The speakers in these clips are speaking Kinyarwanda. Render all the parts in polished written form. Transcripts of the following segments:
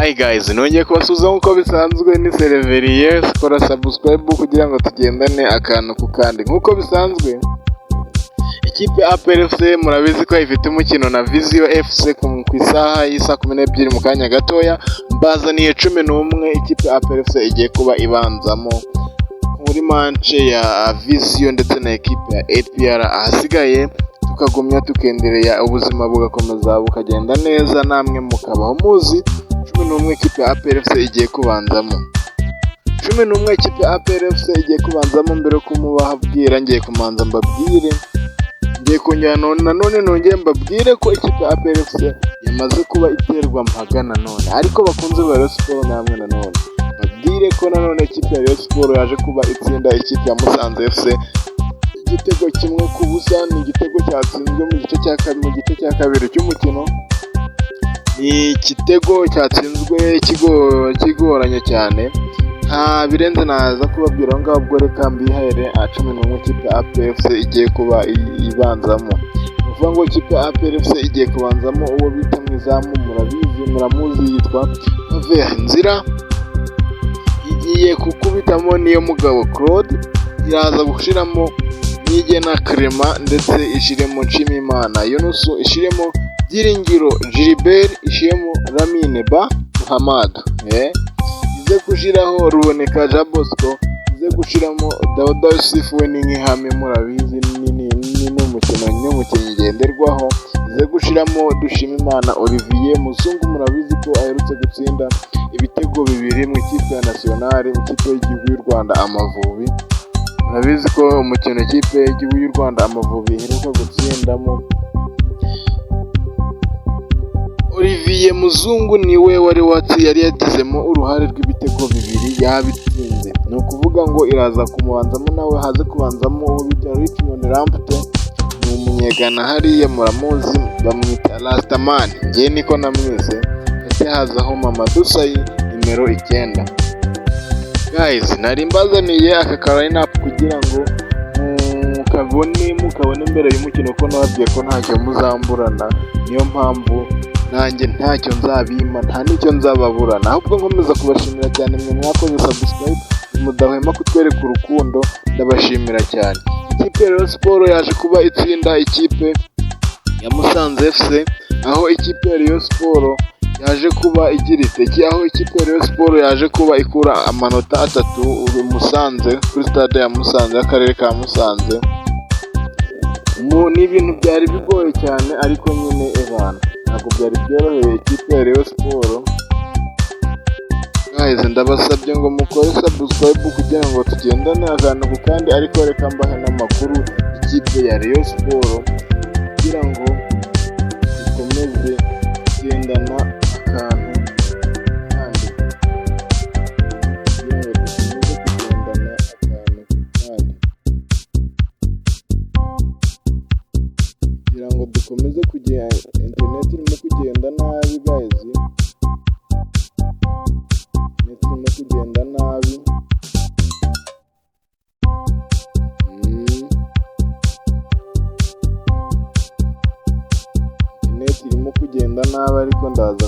Hi guys, nongeye kubasuhuza nk'uko bisanzwe. Ni Sereveriye. Kora subscribe kugira ngo tugendane akantu ku kandi. Nk'uko bisanzwe, ikipe APR FC murabizi ko ifite umukino na Vision FC ku isaha y'isaa 12 mu kanya gatoya. Mbazaniye 11 ikipe APR FC igiye kuba ibanzamo muri match ya Vision ndetse na ekipe ya APR. Ahasigaye tukagumya tukendereya, ubuzima bugakomeza bukagenda neza, namwe mukabaho muzi 11 ikipe ya APR FC igiye kubanzamo. 11 ikipe ya APR FC igiye kubanzamo. Mbere yo kumubabwira, ngiye kumanza mbabwire, ngiye kongera nanone nongere mbabwire ko ikipe ya APR FC yamaze kuba iterwa mpaga nanone. Ariko bakunze ba Rayon Sport, namwe nanone mbabwire ko nanone ikipe ya Rayon Sport yaje kuba itsinda ikipe ya Musanze FC igitego 1-0. Ni igitego cyatsinzwe mu gice cya kabiri cy'umukino. Ni igitego cyatsinzwe kigoranye cyane. Nta birenze naza kubabwira aho ngaho. Ubwo reka mbihere a 11 ikipe ya APR FC igiye kuba ibanzamo. Ni ukuvuga ngo ikipe ya APR FC igiye kubanzamo uwo bita mu izamu, murabizi, muramuzi, yitwa Paver Nzira. Igiye kukubitamo niyo mugabo Claude, iraza gushyiramo Niyigena Clement, ndetse ishiremo Nshimiyimana Yunusu, ishiremo Byiringiro Gilbert, ishiremo Lamine Ba Muhammad, ize gushyiraho Ruboneka Jean Bosco, ize gushyiramo Dawuda Yusufu, we ni nk'ihame, murabizi, ni umukinnyi ngenderwaho. Ize gushyiramo Dushimimana Olivier Muzungu, murabizi ko aherutse gutsinda ibitego bibiri mu ikipe ya Nationale, mu ikipe y'igihugu y'u Rwanda Amavubi. Murabizi ko umukino ikipe y'igihugu y'u Rwanda Amavubi iheruka gutsindamo, Olivier Muzungu niwe wari watsi yari yagizemo uruhare rw'ibitego bibiri, yabitsinze. Ni ukuvuga ngo iraza kumubanzamo nawe, haze kubanzamo uwo bita Richmond Lamptey, ni umunyegana hariya, muramuzi, bamwita Rastaman, njye niko namwise. Ndetse hazaho Mamadou Sy nimero 9. Guys, nari mbazaniye aka ka line up kugira ngo mukabone mbere y'umukino, ko nababwiye ko ntacyo muzamburana. Niyo mpamvu nanjye ntacyo nzabima, nta n'icyo nzababurana, ahubwo nkomeza kubashimira cyane mwe mwakoze subscribe, mudahwema kutwereka urukundo, ndabashimira cyane. Ikipe ya Rayon Sport yaje kuba itsinda ikipe ya Musanze FC, aho ikipe ya Rayon Sport yaje kuba igira iteke, aho ikipe ya Rayon Sport yaje kuba ikura amanota 3 Musanze kuri stade ya Musanze y'akarere ka Musanze. Ni ibintu byari bigoye cyane, ariko nyine ebana ntabwo byari byoroheye ikipe ya Rayon Sport. Guys, ndabasabye ngo mukore subscribe kugira ngo tugendane akantu ku kandi. Ariko reka mbahe n'amakuru ikipe ya Rayon Sport kugira ngo dukomeze kugendana akantu kandi, kugira ngo dukomeze kugendana akantu kandi, kugira ngo dukomeze kugira. Internet irimo kugenda nabi guys, internet irimo kugenda nabi. Internet irimo kugenda nabi, ariko ndaza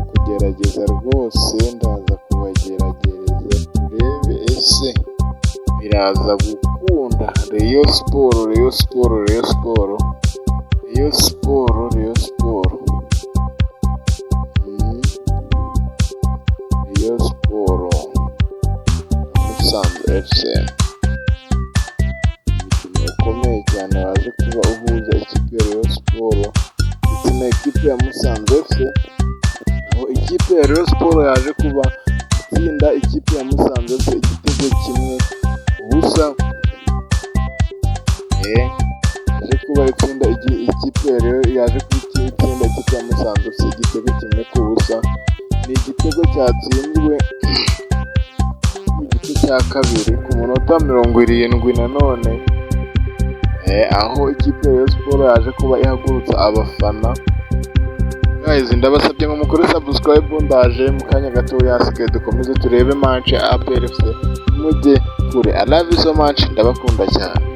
kugerageza rwose, ndaza kubageragereza turebe ese biraza gukunda. Rayon Sport, Rayon Sport, Rayon Sport, Rayon Sport, Rayon Sport, Rayon Sport Musanze FC, umukino ukomeye cyane waje kuba uhuza ikipe ya Rayon Sport ndetse na ekipe ya Musanze FC, aho ikipe ya Rayon Sport yaje kuba itsinda ikipe ya Musanze FC igitego 1-0. Yaje kuba itsinda ikipe ya Rayon, yaje kuba itsinda ikipe ya Musanze FC igitego 1-0. Ni igitego cyatsinzwe mu gice cya kabiri ku munota 70 nanone, aho ikipe ya Rayon Sport yaje kuba ihagurutsa abafana. Guys, ndabasabye ngo mukore subscribe, ndaje mu kanya gatoya, hasigaye dukomeze turebe match ya APR FC. Mujye kure. I love you so much, ndabakunda cyane.